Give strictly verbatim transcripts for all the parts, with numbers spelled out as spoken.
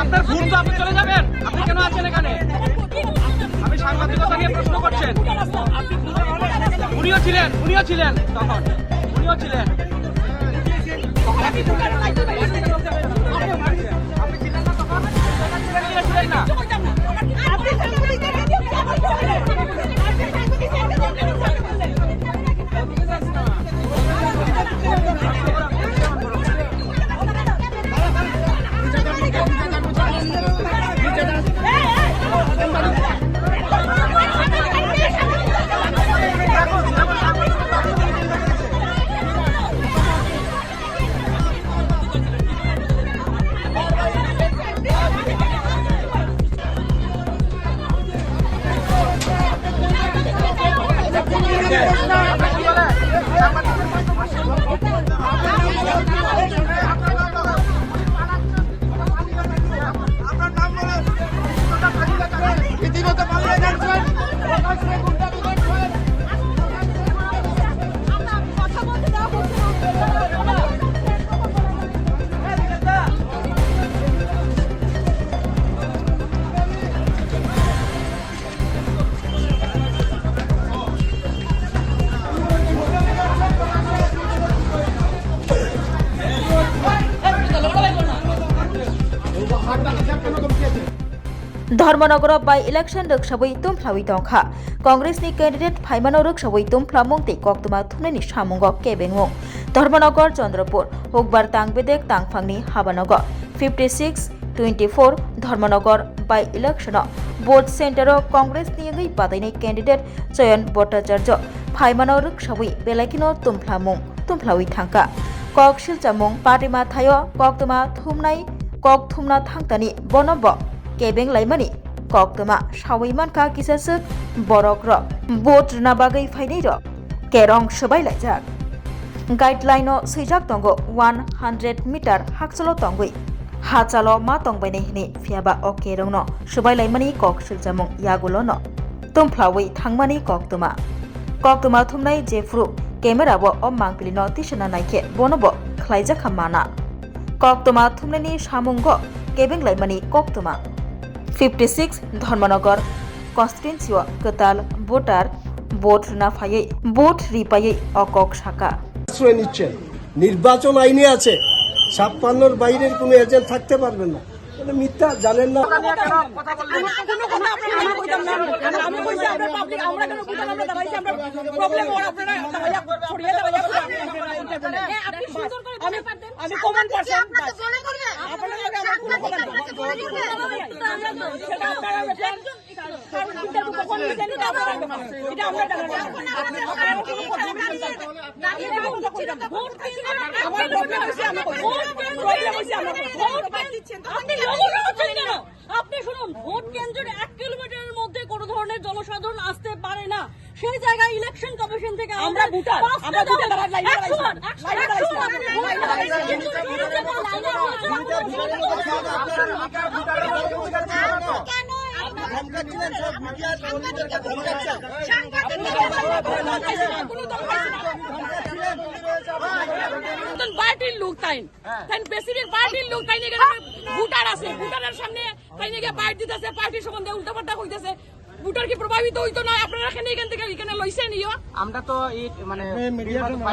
আপনার ভুল তো আপনি চলে যাবেন, আপনি কেন আছেন এখানে? আপনি সাংবাদিকতা নিয়ে প্রশ্ন করছেন। উনিও ছিলেন, উনিও ছিলেন তখন, উনিও ছিলেন। Dharmanagar by election rwksawi tumphrawi tongkha. Congress ni candidate phaimano rwksawi tumphlangmung tei koktwma thumnaini samungo kebengmung. Dharmanagar Chandrapur, Hukbar tang bedek tangphangni habanogo fifty six twenty four Dharmanagar by election o vote center o Congress ni wngwi badainai candidate Chayan Bhattacharya phaimano rwksawi belai kheno tumphlamung tumphrawi thangkha. Kok silchamung party mathaio koktwma thumnai kok thumna thangtani bono bo kebeng laimani koktwma sawi mankha kisaswk borok rok vote rwna bagwi phainai rok kerong swbai laijak. Guideline o swijak tongo one hundred meter hakchalo tongwi hachalo ma tongbainai hwnwi, phiyaba o kerongno swbai laimani kok silchamung yagulono tumphlawi thangmani koktwma. Koktwma thumnai jephru camera bo o mangpili no tisana naikhe bono bo khlaijak kha mana. Koktwma thumnaini samungo kebeng laimani koktwma. Fifty six Dharmanagar constituency o kwtal voter vote rwna phaiwi vote ripaiwi o kok saka. আশ্রয় নিচ্ছেন। নির্বাচন আইনে আছে, ছাপ্পান্নর বাইরের কোনো এজেন্ট থাকতে পারবেন না। এটা মিথ্যা, জানেন না। কোনো কথা আপনার, আমি কইতাম না, আমি কইছি আমরা পাবলিক, আমরা কেন ভোটার, আমরা দাঁড়াইছি, আমরা প্রবলেম ওর আপনারা দাঁড়াইয়া, ছড়িয়ে দাঁড়াইয়া। এ, আপনি সুন্দর করে আমি, বলতে পারতেন। আমি কমন পারসন, আপনাকে বাস। মনে করবে। আপনার লগে আমার কোনো কথা নেই। সেটা আপনারা ব্যাপার। কারণ ইন্টারভিউ কখন নিছেন, এটা আপনারা ব্যাপার। এটা আমরা জানি না। আপনি লগে লগে হচ্ছেন কেন? আপনি শুনুন, ভোট কেন্দ্রের এক কিলোমিটারের মধ্যে কোনো ধরনের জনসাধারণ আসতে পারে না। সেই জায়গায় ইলেকশন কমিশন থেকে আমরা আমাদের ভোটার, পাঁচটা আমরা ভোটার, দল, দাঁড়ান, লাইনে একশো দাঁড়ান, বার, একশো লাইনে বার, দাঁড়ান, লাইনে দাঁড়ান। একশো বার। পার্টির লোক তাই, তাই প্রেসিডেন্ট পার্টির লোক তাই নিয়ে গেলে ভোটার আছে, ভোটারের সামনে তাই নিয়ে বাইট দিতেছে, পার্টির সম্বন্ধে উল্টাপাল্টা কইতেছে। ভোটার কি প্রভাবিত হইতো না? আপনারা কেন এখান থেকে এখানে লইছেন ইয়ো? আমরা তো এই মানে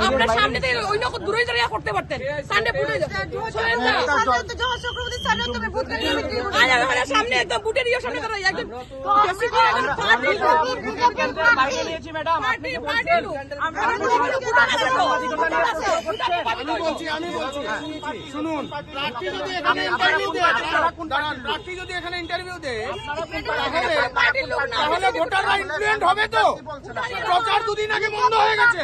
আমরা সামনে থেকে অন্য কোথাও দূরে জায়গা করতে পারতেন। সামনে ভোট হয়ে যাবে। শোনেন না। সামনে তো জয় চক্রবর্তী স্যার তো ভোট কেন্দ্রে মিটিং করতে আরে, আরে, সামনে একদম ভোটের ইয়ে সামনে দাঁড়াই একদম বেশি করে একদম পার্টি লোক। বাইরে নিয়েছি ম্যাডাম, আপনি পার্টি, কি পার্টি বলছেন? লোক। আমরা ভোটার আছে তো। ভোটার আছে। আমি বলছি, আমি বলছি, শুনুন, প্রার্থী যদি এখানে ইন্টারভিউ দেয়, দাঁড়ান, প্রার্থী যদি এখানে ইন্টারভিউ দেয়, তাহলে, তাহলে ভোটাররা ইনফ্লুয়েন্স হবে তো? প্রচার দুদিন আগে বন্ধ হয়ে গেছে।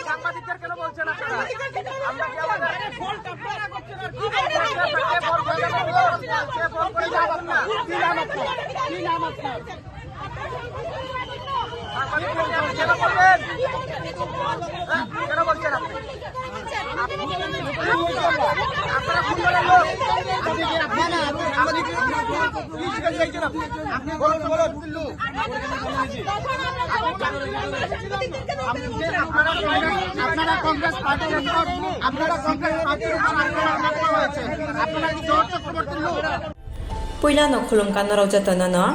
সাংবাদিকদের কেন বলছেন আপনারা? আমরা কি আমাদের কি নাম আপনার? কি নাম আপনার? কেন বলছেন? কেন বলছেন আপনি? আপনারা কোন দলের লোক? আপনারা কংগ্রেস, আপনারা কংগ্রেস পার্টির উপর, আপনারা কংগ্রেস পার্টির উপর আক্রমণ হয়েছে। আপনারা কি জোর চক্রবর্তীর লোক? Puilano khulumkha norok jotono no.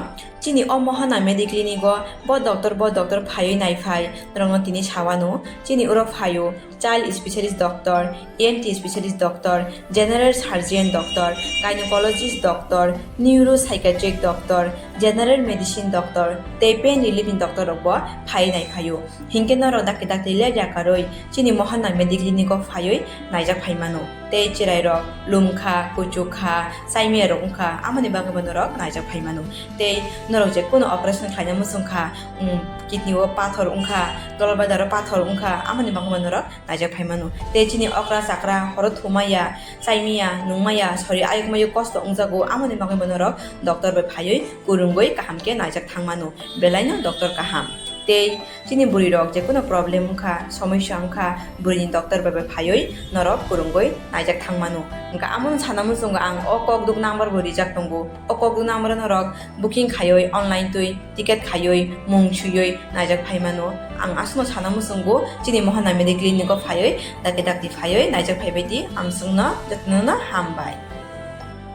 Chini o Mohana Medi Clinic o bo doctor, bo doctor phaiwi naiphai norokno tini sawano. Chini oro phaio child specialist doctor, E N T specialist doctor, general surgeon doctor, gynecologist doctor, neuropsychiatric doctor, general medicine doctor tei pain relief ni doctor rok bo phaiwi naiphaio. Hinkhe norok dakti dakti ler yakarwi chini Mohana Medi Clinic o phaiwi naijak phaimano. Tei chwrairok lumkha, kuchukha, saimiyarok wngkha, amoni bagwibo norok naijak phaimano. Tei norok je kuno operation khlaina muchungkha, um, kidney o pathor wngkha, dolbadaro pathor wngkha, amoni bagwibo norok naijak phaimano. Tei chini okra chakra horo thumaya, saimaya, nungmaya, sori ayukmayo kosto wngjago, amoni bagwibo norok doctor bai phaiwi kwrwngwi kaham khe naijak thangmano. Belaino doctor kaham. Tei chini bwrwi rok je kuno problem wngkha, somosya wngkha, bwrwini doctor bai bai phaiwi norok kwrwngwi naijak thangmano. Wngkha amono sana muchungo ang o kokduk number bo rijak tongo. O kokduk number o norok booking khaiwi online twi ticket khaiwi mung swiwi naijak phaimano. Ang aswkno sana muchungo chini Mohana Medi Clinic o phaiwi dakti dakti phaiwi naijak phaibai di, ang chwngno jotono no hambai.